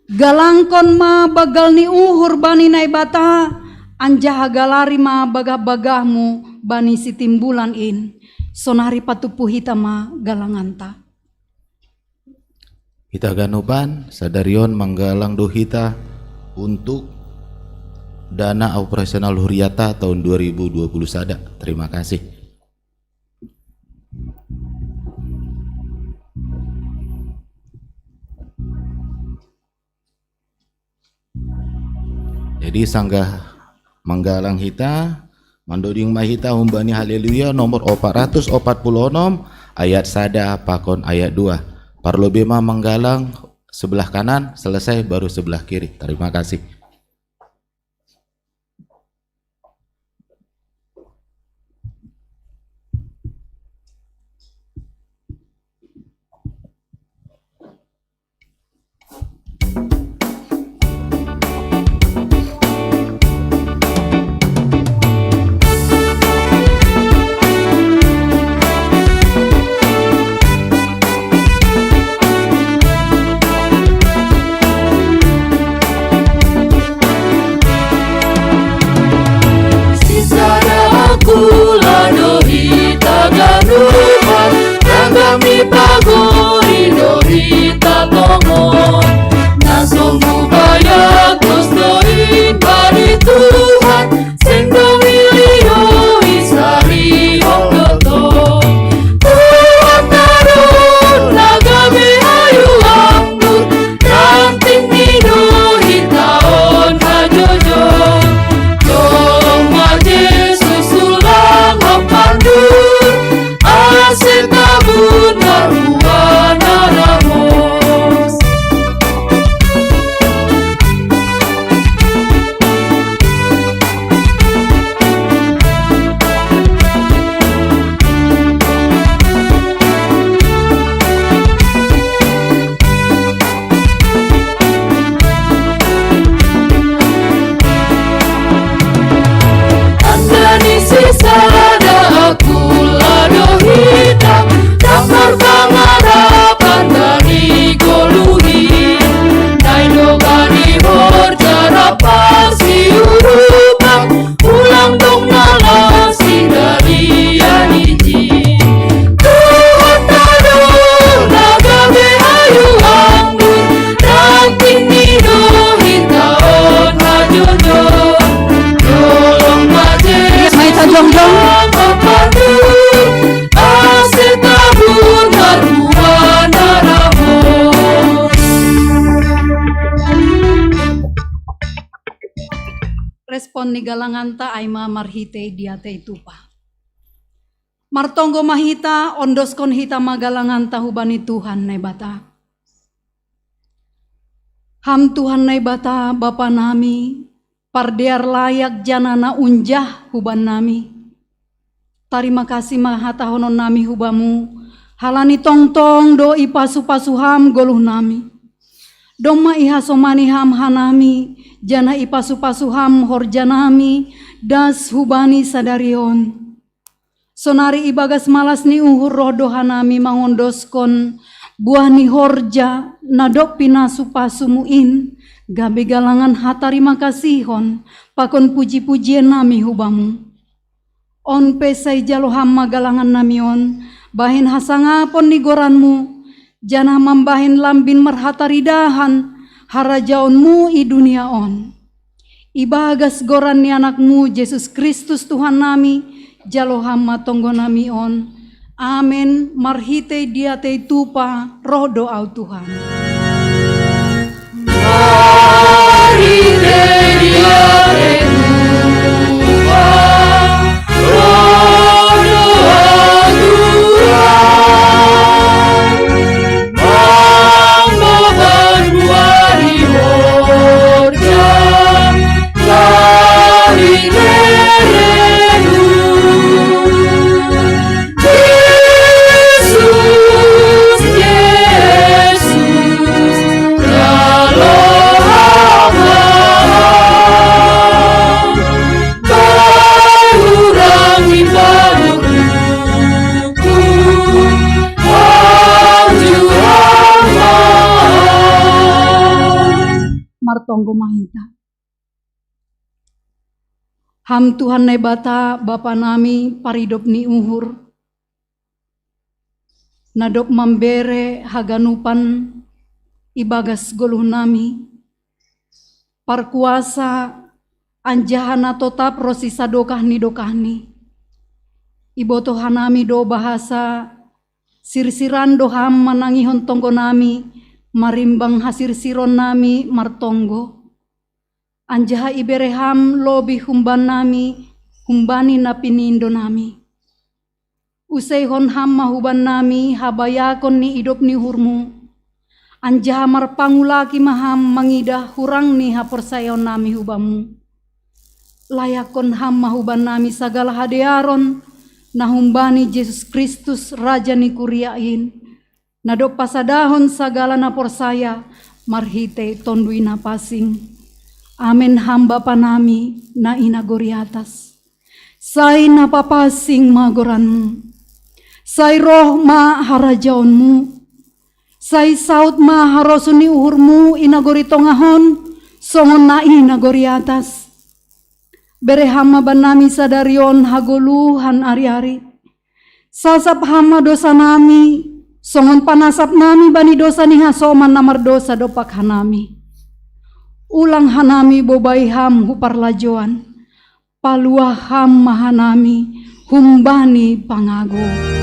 Galangkon ma banggal ni uhur bani Naibata, anjaha galari ma bagah-bagahmu bani sitimbulan in. Sonari patumpu hita ma galanganta. Hita ganupan, sadari on manggalang do hita untuk dana operasional Huriata tahun dua ribu dua puluh sada. Terima kasih. Jadi sanggah manggalang hita, mandoding ma hita humbani Haleluya nomor opat ratus opat puluh onom, ayat sada pakon ayat dua. Parlobe ma manggalang sebelah kanan, selesai baru sebelah kiri. Terima kasih. Pon ni galanganta ai ma marhitei diatei tupa. Martonggo ma hita, ondoskon hita ma galanganta hubani Tuhan Naibata. Ham Tuhan Naibata, Bapa nami, pardear layak janah na unjah huban nami. Tarima kasih ma hatahonon nami hubamu, halani tongtong do ipasu-pasu ham goluh nami. Domma ihasomani ham hanami, janah ipasu-pasu ham horja nami, das hubani sadari on. Sonari ibagas malas ni uhur roh do hanami mangondoskon buah ni horja na dob pinasu-pasumu in, gabe galangan hatarima kasihon pakon puji-pujian nami hubamu. On pe sai jalo ham ma galangan nami on, bahen hasangapon ni goranmu, janah mambahen lambin marhataridahan harajaonmu i dunia on. Ibagas goran ni Anakmu Jesus Kristus Tuhan nami, jalo ham ma tonggo nami on. Amen. Marhitei diatei tupa, roh do au Tuhan. Martonggo ma hita. Ham Tuhan Naibata, Bapa nami, paridop ni uhur, na dob mambere haganupan ibagas goluh nami, parkuasa anjaha na totap ronsi sadokah ni dokahni. Ibotoh hanami do bahasa sirsiran do ham manangihon tonggo nami, marimbang hasirsiron nami martonggo. Anjaha ibere ham lobih humban nami, humbani na pinindo nami. Useihon ham ma huban nami habayakon ni idop ni uhurmu, anjaha marpangulaki ma ham mangidah hurang ni haporsayaon nami hubamu. Layakkon ham ma huban nami sagala hadearon na humbani Jesus Kristus, Raja ni kuria in, na dob pasadahon sagala na porsaya marhitei Tonduy Napansing. Amen. Ham Bapa nami na i nagori atas, sai na papansing ma goranmu. Sai roh ma harajaonmu. Sai saud ma harosuh ni uhurmu i nagori tongah on, songon na i nagori atas. Bere ham ma bannami sadari on hagoluhan ari-ari. Sasap ham ma dosanami, songon panasap nami bani dosa ni hasoman na mardosa dompak hanami. Ulang hanami bobai ham hu parlajouan, paluah ham ma hanami humbani pangago.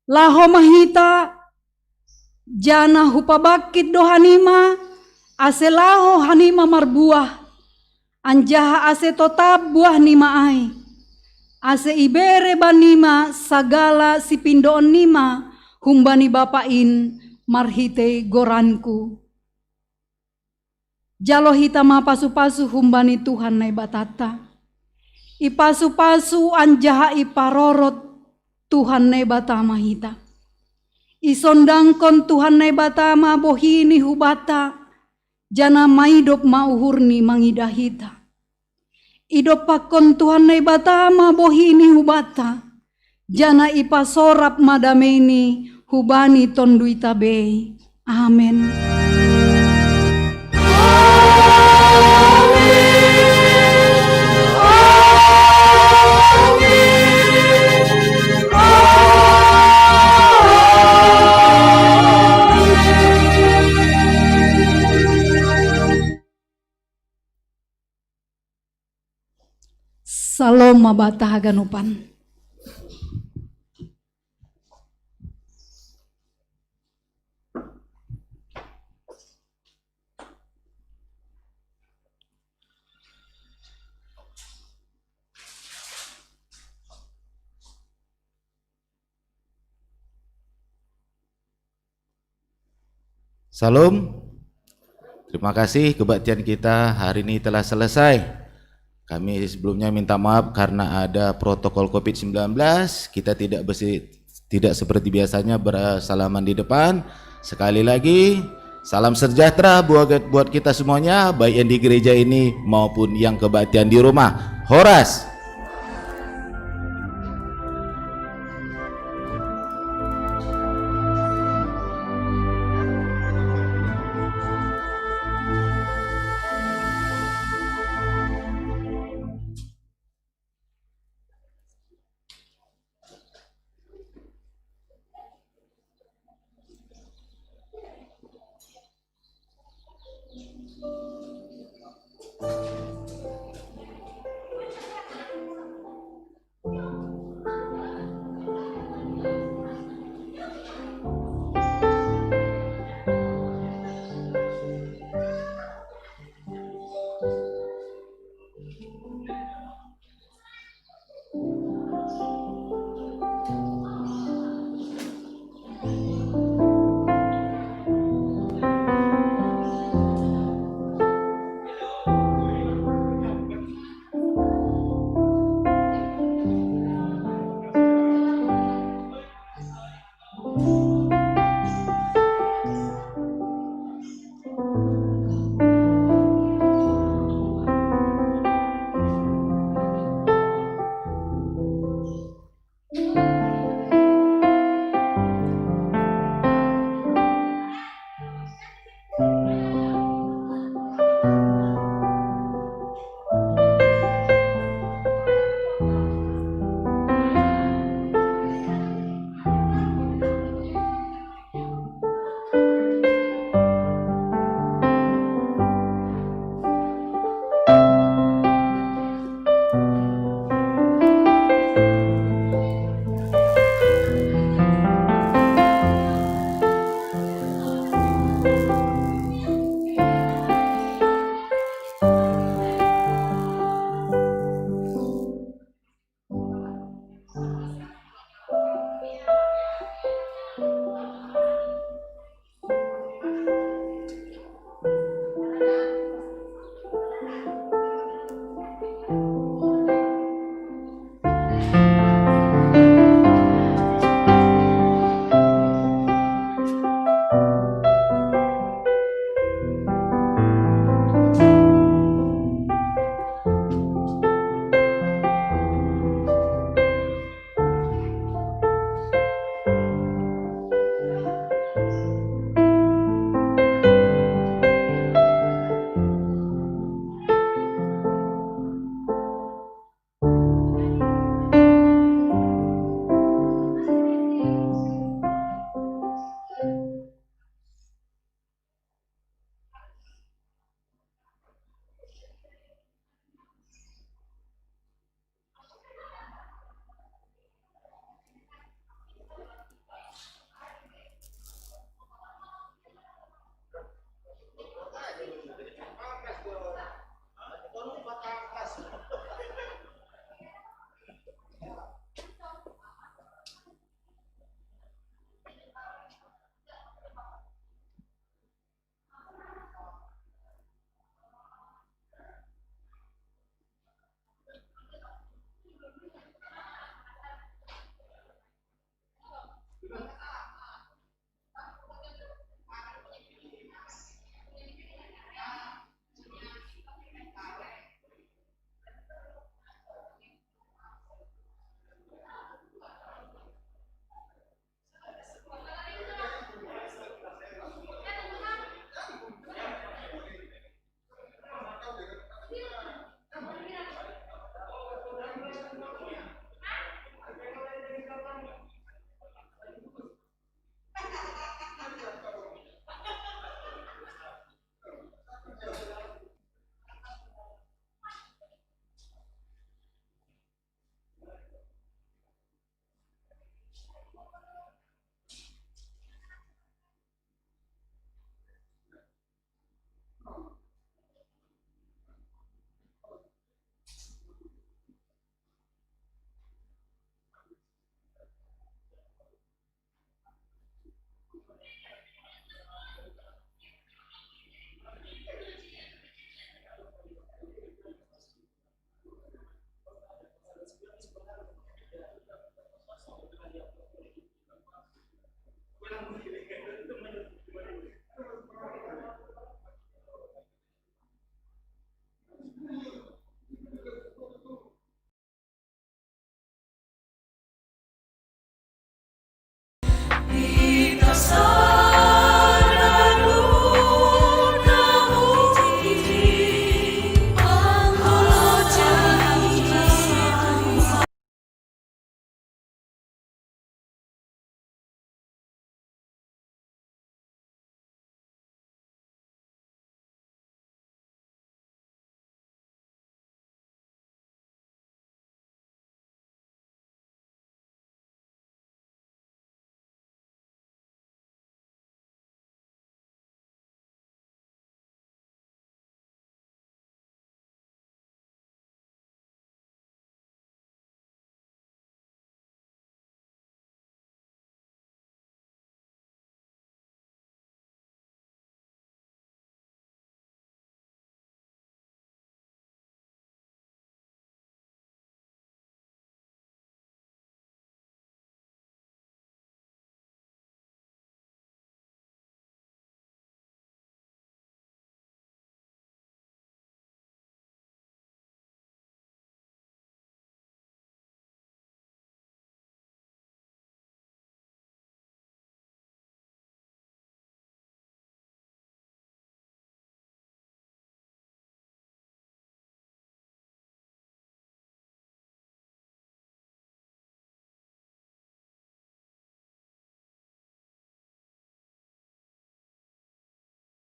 Laho ma hita, janah hupabangkit do hanima, ase laho hanima marbuah, anjaha ase totap buahnima ai, ase ibere bannima sagala sipindoonnima humbani Bapa in marhitei goranku. Jalo hita ma pasu-pasu humbani Tuhan Naibatanta. Ipasu-pasu anjaha iparorot Tuhan Naibata ma hita. Isondangkon Tuhan Naibata ma bohi ni hubanta, janah maidop ma uhurni mangidah hita. Idompakkon Tuhan Naibata ma bohi ni hubanta, janah ipasorap ma dameini hubani tonduitabei. Amen. Salom mabata haganupan. Salom. Terima kasih, kebaktian kita hari ini telah selesai. Kami sebelumnya minta maaf karena ada protokol covid sembilan belas, kita tidak bersi-, tidak seperti biasanya bersalaman di depan. Sekali lagi, salam sejahtera buat, buat kita semuanya, baik yang di gereja ini maupun yang kebaktian di rumah. Horas.